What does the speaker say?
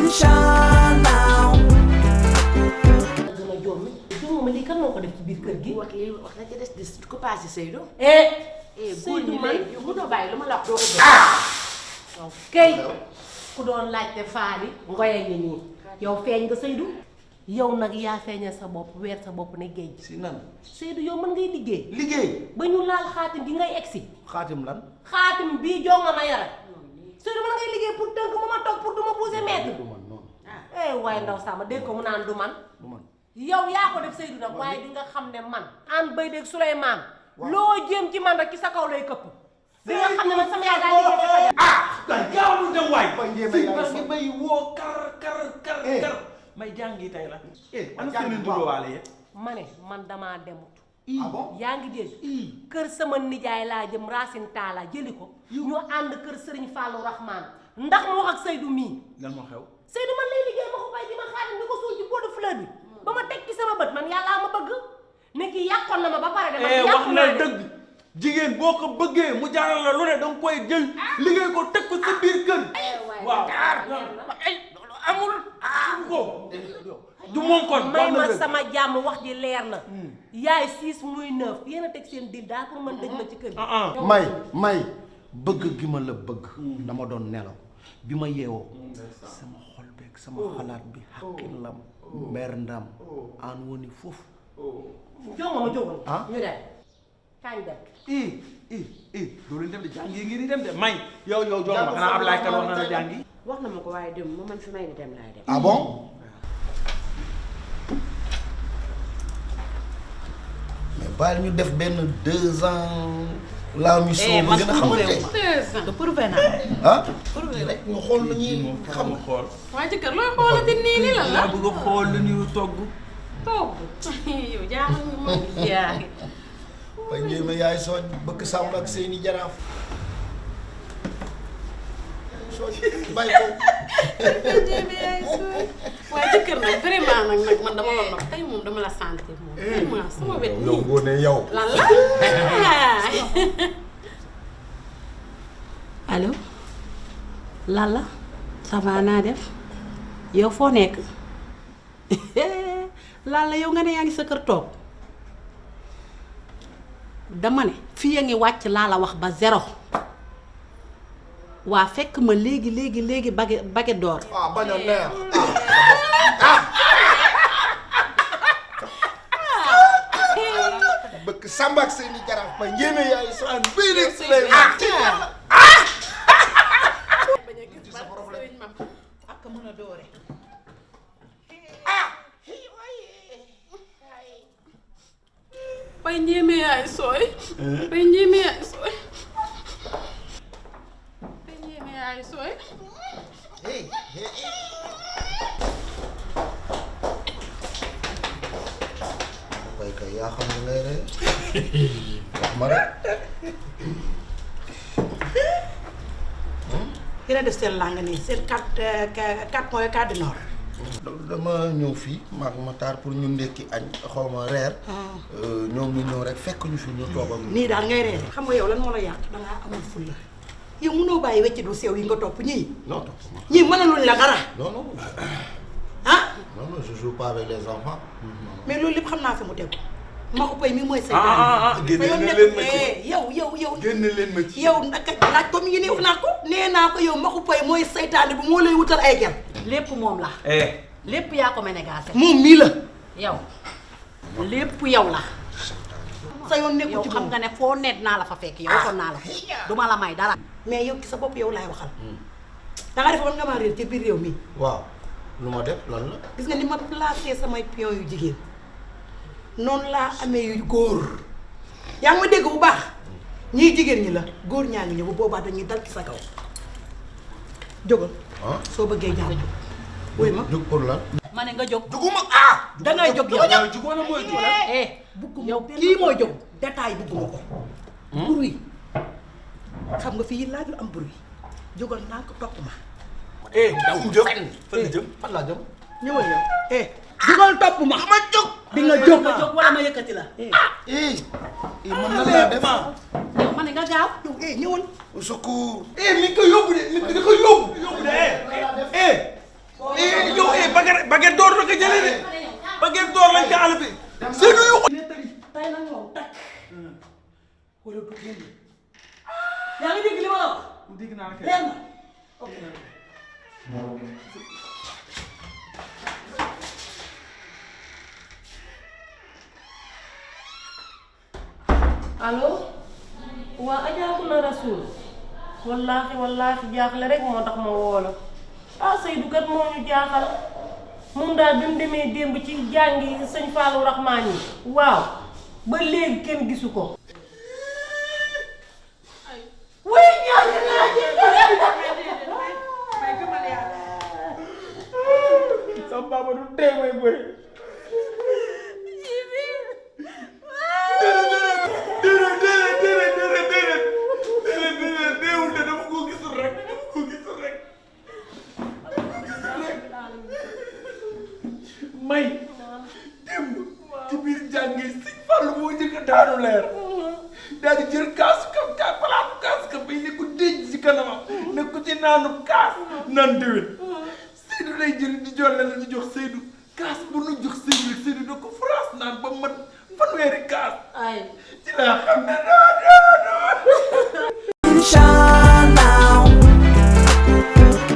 Inchallah. dama jommi jommi lii kan moo ko def ci biir kër gi. wax na ci des ko passé Seydou. Seydou man yow mënoo bàyyi lu ma la wax doo ko bëgg. waaw kay ku doon laajte faali ngoye ngi nii yow feeñ nga Seydou. yow nag yaa feeñal sa bopp weer sa bopp ne géej. si nan Seydou yow mën ngay liggéey. liggéey ba ñu laal xaatim gi ngay egsi. xaatim lan xaatim bii jonga ma yara Seydou mën ngay liggéey pour tënk ma toog pour du ma pousser mètre. du man noonu waaye ndaw sama dégg ko mu naan du man. du man yow yaa ko def Seydou nag waaye di nga xam ne man. an bay dégg Souleymane. loo jéem ci man rek ci sa kaw lay këpp. di nga xam ne man sama yaay daal di liggéey dafa dem. kay gaaw lu dem waay. si parce que may woo kar may jàngi tey la. ana seen ndurowaale ye ma ne man damaa demut. ah bon yaa ngi dégg. kër sama nijaay laa jëm Racine Talla jëli ko. ñu ànd kër Serigne Fallou Rahman ndax mu wax ak Seydou mii. lan moo xew. Seydou man lay liggéey ma ko bay di ma xaaral di ko suul ci pot de fleur bi ba ma teg ci sama bët man yàllaa ma bëgg ne kii yàqoon na ma ba pare. dama wax na dëgg jigéen boo ko bëggee mu jaaral la lu ne danga koy jël liggéey ko teg ko sa biir kër. waaw loolu amul ko du moom kon may ma sama jàmm wax ji leer na. yaay 6 muy 9 yéen a teg seen dil daal pour man dëj ma ci kër gi. may bëgg gi ma la bëgg dama doon nelaw bi ma yeewoo sama xol beeg sama xalaat bi xaqilam mer ndam aan woni foofu jonga ma jógal ñu dem kañ dem doo leen dem de jàngi ngeen di dem de may yow jox ma xanaa Ablaye kan wax na la jàngi wax na ma ko waaye dem man fi may di dem laay dem. ah bon mais bàyyi ñu def benn 2 ans la mission bu gën a xamante 2 ans de prouvé naa. ah rek ñu xool lu ñuy xam xool waa jëkkër looy xoolati nii ni lan la. laa bëgg a xool lu ñuy togg yow jaaxal nga moom yaay. ba njéeme yaay sooj bëgg sàmm ak seeni jaraaf sooj bàyyi ko waaye jëkkër nag vraiment nag man dama la nopp tey moom dama la sentir moom vraiment sama wet nii. yow boo ne yow lan la. allo Lalla ça va naa def yow foo nekk Lalla yow nga ne yaa ngi sa kër toog dama ne fii a ngi wàcc laa la wax ba 0 waa fekk ma léegi baguette d'or. ah bañ a neex bëgg sàmm ak seeni jaraaf ba njéeme yaay sooj bii rek si lay ak mën a doore bay njéeme yaay sooy bay njéeme yaay sooy bay njéeme yaay sooy bay kay yaa xam ne ngay ree wax ma rek yéen a def seen làng nii seen 4 points 4 du nord. dama ñëw fii maak ma taar pour ñu ndekki añ xaw ma reer ñoom ñu ñëw rek fekk ñu fi ñu toog ak nii daal ngay reere xam nga yow lan moo la yàq dangaa amul fulla yow mënoo bàyyi wecc du sew yi nga topp ñii non topp ma ñii mënaluñ la dara non non ah non je joue pas avec les enfants mais loolu lépp xam naa fi mu tegu ma ko pay mi mooy say génne leen ma ci yow génne leen ma ci yow naka laaj ko mi ngi nii wax naa ko nee naa ko yow ma ko pay mooy saytaane bu moo lay wutal ay gel lépp moom la lépp yaa ko ménégasé moom mii la yow lépp yow la sa yoon nekku ci xam nga ne foo net naa la fa fekk yow waxoon naa la ko duma la may dara mais yow ci sa bopp yow laay waxal danga def war nga maa réer ci biir réew mi waaw lu ma def lan la gis nga ni ma placé samay pion yu jigéen noonu laa amee yu góor yaa ngi ma dégg bu baax ñii jigéen ñi la góor ñaa ngi ñëw bu boobaa dañuy dal ci sa kaw jógal soo bëggee ñaar jóg wuy ma jóg pour lan ma ne nga jóg juguma dangay jóg yow jug wala mooy jug bugguma yow kii mooy jóg détail bugguma ko bruit xam nga fii laajul am bruit jógal naa ko topp ma daw jëm fan la jëm fan laa jëm ñëwal yow jógal topp ma ma jóg di nga jóg wala ma yëkkati la man na laa def yow ma ne nga gaaw yow ñëwal secours mi ngi ko yóbbu de mi ngi ko yóbbu de baguette d'or la ko jëlee de baguette d'or lañ ca àll bi Seydou yu ko tey nag moom takk wala du génn yaa ngi dégg li ma la wax dégg naa la kay leer na ok allo waa Adja Rasoul wallaahi jaaxle rek moo tax ma woo la ah Seydou kat moo ñu jaaxal moom daal bi mu demee démb ci jàngi sëñ Fallou Rahman yi waaw ba léegi kenn gisu ko. wuy ñaan naa ci sama baba du dee may bëri déedéet de dama ko gisul rek may démb ci biir jàngi Sëñ Fallu moo njëkk a daanu leer daal di jël kaasu kam ka palaatu kaasu kam bay ne ko déj ci kanamam ne ko ci naanu kaas nan déwén Seydou lay jël di jolle la di jox Seydou kaas bu nu jox Seydou rek Seydou da ko France naan ba mat fanweeri kaas ay ci laa xam ne